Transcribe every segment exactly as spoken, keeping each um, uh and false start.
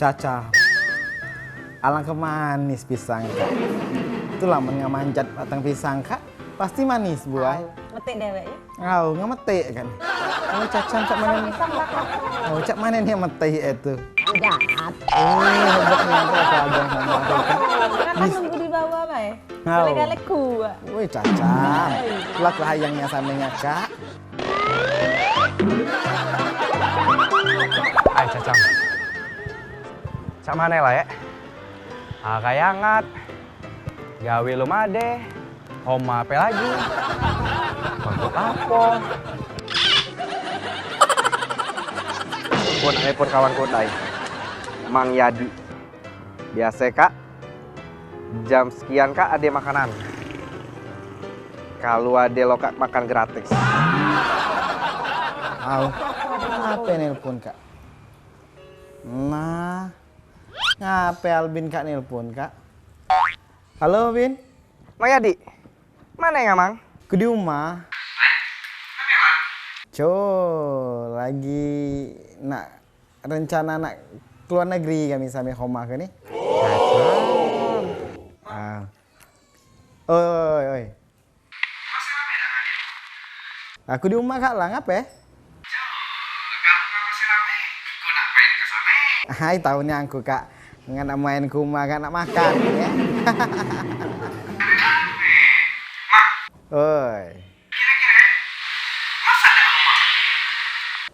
Caca. Alangke manis pisang, Kak. Itulah men ngamanjat batang pisang, Kak. Pasti manis buah. Au, metik dewek, ya? Au, ngemetik kan. Oh, Caca cak mano ni? Pisang bakar. Oh, cak mano ni metik itu? Jahat. Oh, hebat ni, aku, aku abang sama aku, Kak. Kan nunggu di bawah bae. Au. Galak-galak ku. Woi, Caca. Lah, kehayangnya samenya, Kak. Ai, Cacam. Cak mano lah, ya? Akai angat. Gawe lom ade. Homa ape lagi? Mabuk apo? Pun, eh, pun kawan kudai. Mang Yadi. Biase, Kak. Jam sekian, Kak, ade makanan. Kalu ade lokak makan gratis. Au. Ape nelpon, Kak? Nah. Ngape Albin, Kak, nelpon, Kak? Halo, Bin. Mang Yadi. Mane ngamang? Ku di umah. Co, lagi nak rencana nak keluar negeri kami same Homa ke ni. Cacam. Ah. Oi, oi, oi. Aku di umah, Kak, lah, ngape? Hai, taunyo aku, Kak. Ngan nak main ke umah, Kak, nak makan, ya. Oi.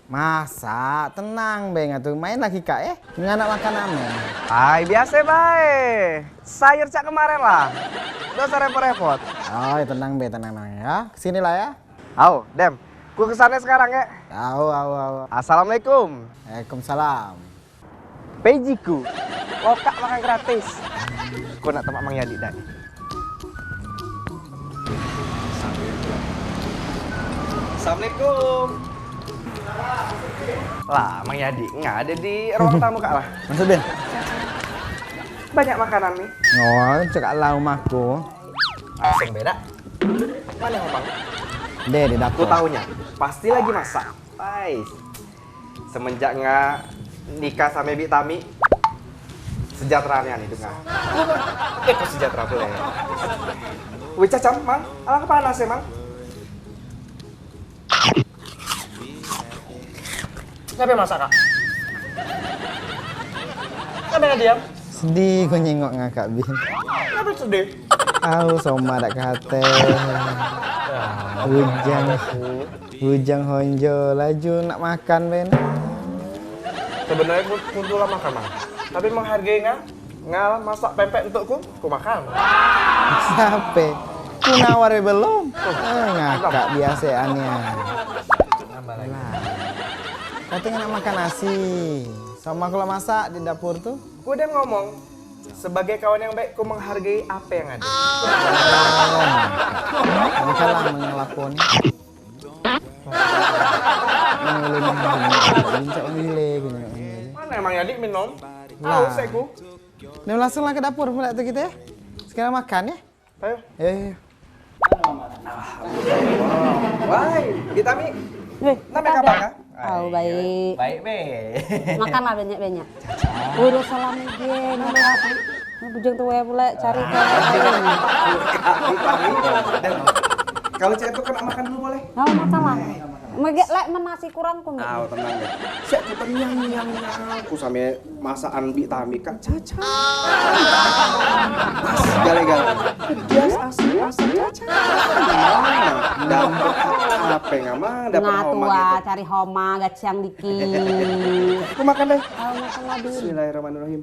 Masak, tenang be, ngatu main lagi, Kak, eh. Nganak makan ame. Ai, biase bae. Sayur cak kemaren lah. Dak usah repot-repot. Ai, tenang be, tenang, tenang, ya. Kesini lah, ya. Au, Dem. Ku kesane sekarang, ya. Au, au, au. Assalamualaikum. Waalaikumsalam. Pejiku, lokak makan gratis. Ku nak temak Mang Yadi dak ni. Assalamualaikum. Lah, Mang Yadi, ngade di ruang tamu, Kak, lah? Maksudnya? Banyak makanan nih. Oh, cakap lah rumahku. Langsung beda. Mana, Mang? Deh, di dapur. Ku taunya, pasti lagi masak. Ais. Semenjak nga nikah same Bik Tami, sejahtera nian idup nga. Eh, kok sejahtera pule? Weh, Cacam, Mang, alang panas ya, Mang? Siapa yang masak, Kak? Siapa yang diam? Sedih ku nyengok ngakak, Bin. Kenapa sedih? Au, Soma dak kate. Bujang. Bujang honjo, laju nak makan be nah. Sebenarnya ku, ku tu lah makan, Mang. Tapi menghargai nga, nga masak pempek untukku, ku makan. Siape? Ku nawar belum. Eh, ngakak biaseannya. Lah. Kate nga nak makan nasi. Sama ku lah masak di dapur tu. Ku dem ngomong, sebagai kawan yang baik, ku menghargai ape yang ado. Makan lah, mengelapon. Mana emang Yadi minum? Lah. Aus aku. Ni langsung lah ke dapur pula tu kite. Sekarang makan ya. Ayo. Ayo, ayo. Wai, Bik Tami. Weh, nape kabar, Kak? Au, baik. Baik be. Makanlah banyak-banyak. Urus salam ige, makan. Ni bujang tuwe pule cari ke. Bik Tami. Kalu cak itu kena makan dulu boleh? Au, makanlah. Mege lek men nasi kurang ku. Au, tenang deh. Siap ku tenyang, nyang, nyang. Ku same masakan Bik Tami, Kak, Caca. Pas gale-gale. Pedas, asin, asam, Caca. Dapet ape ngamang, dapet homa gitu. Cari homa, gaciang dikit. Ku makan deh. Au, makan lagi. Bismillahirrahmanirrahim.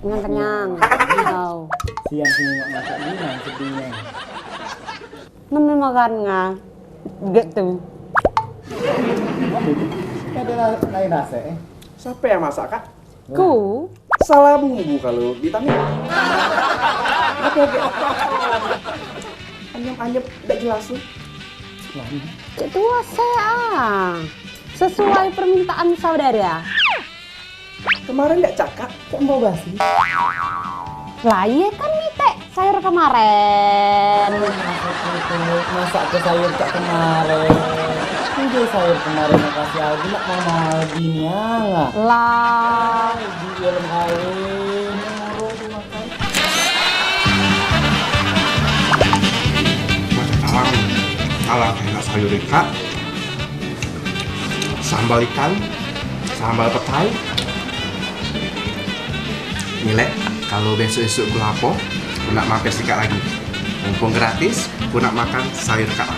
Kenyang, kenyang. Au. Siang sini nak masak gimana sedihnya? Nemu makan nga. Gitu. Ada la-, lain rasa, eh? Siapa yang masak, Kak? Ku. Salah bumbu kalu Bik Tami. Apa lagi? Anyep-anyep, dak jelas tu. Cek tua se ah. Sesuai permintaan saudara. Kemarin dak cakak, kok mau basi? Lah, iye kan mitek sayur kemaren. Masak ke sayur cak kemaren. Udah sayur kemarin kasih Aldi, nak mama Aldi nian ah. Lah. Aldi dalam kali. Nyuruh tu makan. Macam alang, alang enak sayur ikan, sambal ikan, sambal petai. Ni lek, kalau besok-besok ku lapo, ku nak mampir sikak lagi. Mumpung gratis, ku nak makan sayur kak.